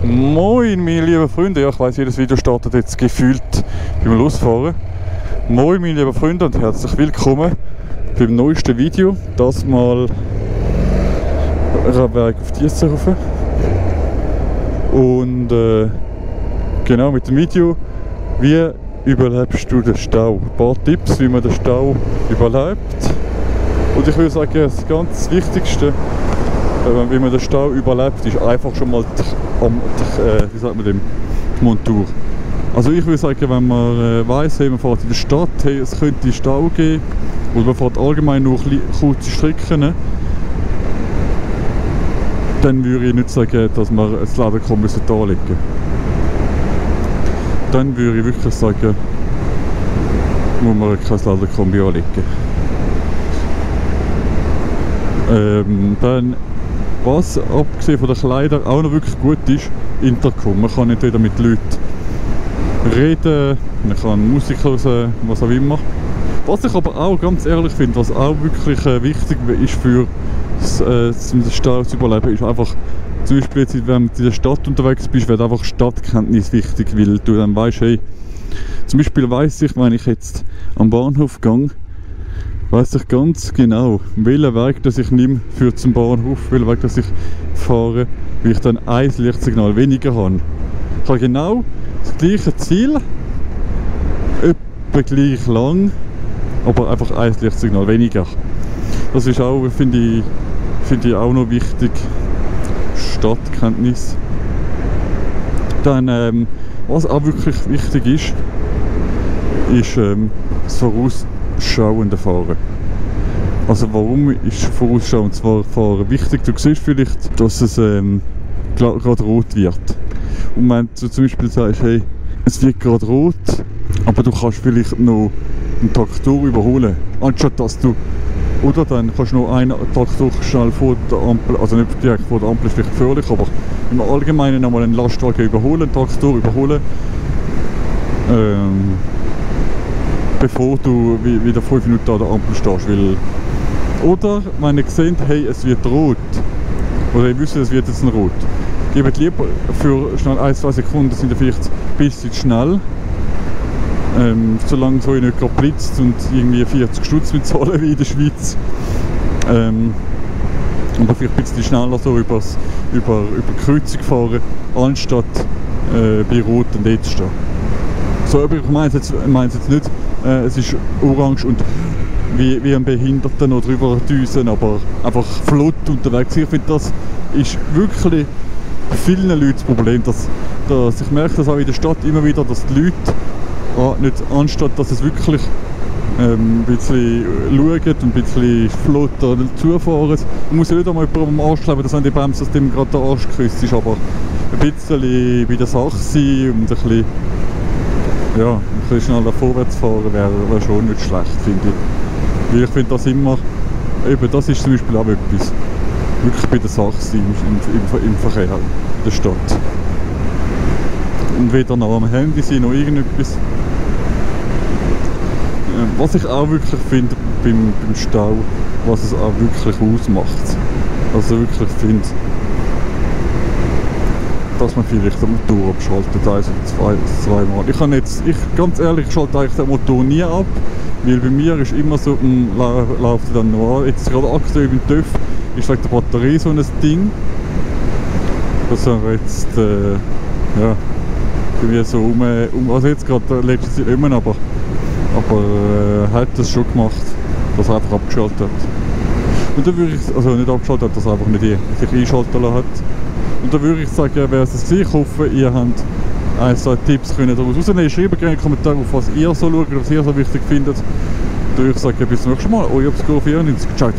Moin meine lieben Freunde, ja ich weiss, jedes Video startet jetzt gefühlt beim Losfahren. Moin meine lieben Freunde und herzlich willkommen beim neuesten Video. Das mal Weg auf Diessenhofen. Und genau mit dem Video, wie überlebst du den Stau? Ein paar Tipps, wie man den Stau überlebt. Und ich würde sagen, das ganz Wichtigste, wie man den Stau überlebt, ist einfach schon mal wie sagt man dem, die Montur. Also ich würde sagen, wenn man weiss, hey, man fährt in der Stadt, hey, es könnte Stau geben, oder man fährt allgemein nur kurze Strecken, dann würde ich nicht sagen, dass man das Lederkombi anlegen müsste. Dann würde ich wirklich sagen, muss man kein Lederkombi anlegen. Dann, was abgesehen von den Kleidern auch noch wirklich gut ist, Intercom. Man kann entweder mit Leuten reden, man kann Musik hören, was auch immer. Was ich aber auch ganz ehrlich finde, was auch wirklich wichtig ist für den Stau zu überleben, ist einfach, zum Beispiel jetzt, wenn du in der Stadt unterwegs bist, wird einfach Stadtkenntnis wichtig, weil du dann weißt, hey, zum Beispiel weiss ich, wenn ich jetzt am Bahnhof gehe, weiss ich ganz genau, welchen Weg dass ich nehme für zum Bahnhof, welchen Weg dass ich fahre, weil ich dann ein Lichtsignal weniger habe. Ich habe genau das gleiche Ziel, etwa gleich lang, aber einfach ein Lichtsignal weniger. Das ist auch, finde ich auch noch wichtig, Stadtkenntnis. Dann, was auch wirklich wichtig ist das vorausschauende Fahren. Also warum ist vorausschauendes Fahren wichtig? Du siehst vielleicht, dass es gerade rot wird. Und wenn du zum Beispiel sagst, hey, es wird gerade rot, aber du kannst vielleicht noch einen Traktor überholen, anstatt dass du, oder dann kannst du noch einen Traktor schnell vor der Ampel, also nicht direkt vor der Ampel, ist vielleicht gefährlich, aber im Allgemeinen einmal einen Lastwagen überholen, einen Traktor überholen, bevor du wieder 5 Minuten an der Ampel stehst. Weil, oder wenn ihr seht, hey, es wird rot, oder ihr wisst, es wird jetzt ein Rot, gebt lieber für schnell 1-2 Sekunden, sind vielleicht ein bisschen schnell, solange es euch nicht gerade blitzt und irgendwie 40 Stutz mitzahlen wie in der Schweiz. Aber vielleicht ein bisschen schneller so über die Kreuzung fahren, anstatt bei Rot und dort stehen. So, aber ich meine es jetzt nicht, es ist orange und wie ein Behinderter noch drüber düsen, aber einfach flott unterwegs. Ich finde, das ist wirklich bei vielen Leuten das Problem, dass ich merke das auch in der Stadt immer wieder, dass die Leute nicht, anstatt dass es wirklich ein bisschen schauen und ein bisschen flotter zufahren. Man muss ja nicht einmal jemandem am Arsch kleben, dass wenn die Bremse, dass dem gerade der Arsch geküsst ist, aber ein bisschen bei der Sache sein und ein bisschen schneller vorwärts fahren wäre schon nicht schlecht, finde ich. Weil ich finde das immer, eben das ist zum Beispiel auch etwas, wirklich bei der Sache sein im Verkehr, in der Stadt. Und weder noch am Handy sein, noch irgendetwas. Was ich auch wirklich finde beim Stau, was es auch wirklich ausmacht. Also wirklich finde, dass man vielleicht den Motor abschaltet, 1 oder 2 Mal. Ganz ehrlich, ich schalte eigentlich den Motor nie ab, weil bei mir ist immer so, läuft er dann noch an. Jetzt gerade aktuell beim TÜV ist wegen der Batterie so ein Ding, dass er jetzt, irgendwie so also jetzt gerade letzte Zeit immer, aber hat das schon gemacht, dass er einfach abgeschaltet hat. Und dann würde ich, also nicht abgeschaltet hat, dass er einfach nicht sich einschalten lassen hat. Und dann würde ich sagen, wäre es das gewesen. Ich hoffe, ihr habt 1-2 Tipps daraus rausnehmen. Schreibt gerne in die Kommentare, auf was ihr so schaut, was ihr so wichtig findet. Dann würde ich sagen, bis zum nächsten Mal. Euer Obscuro 94. Ciao.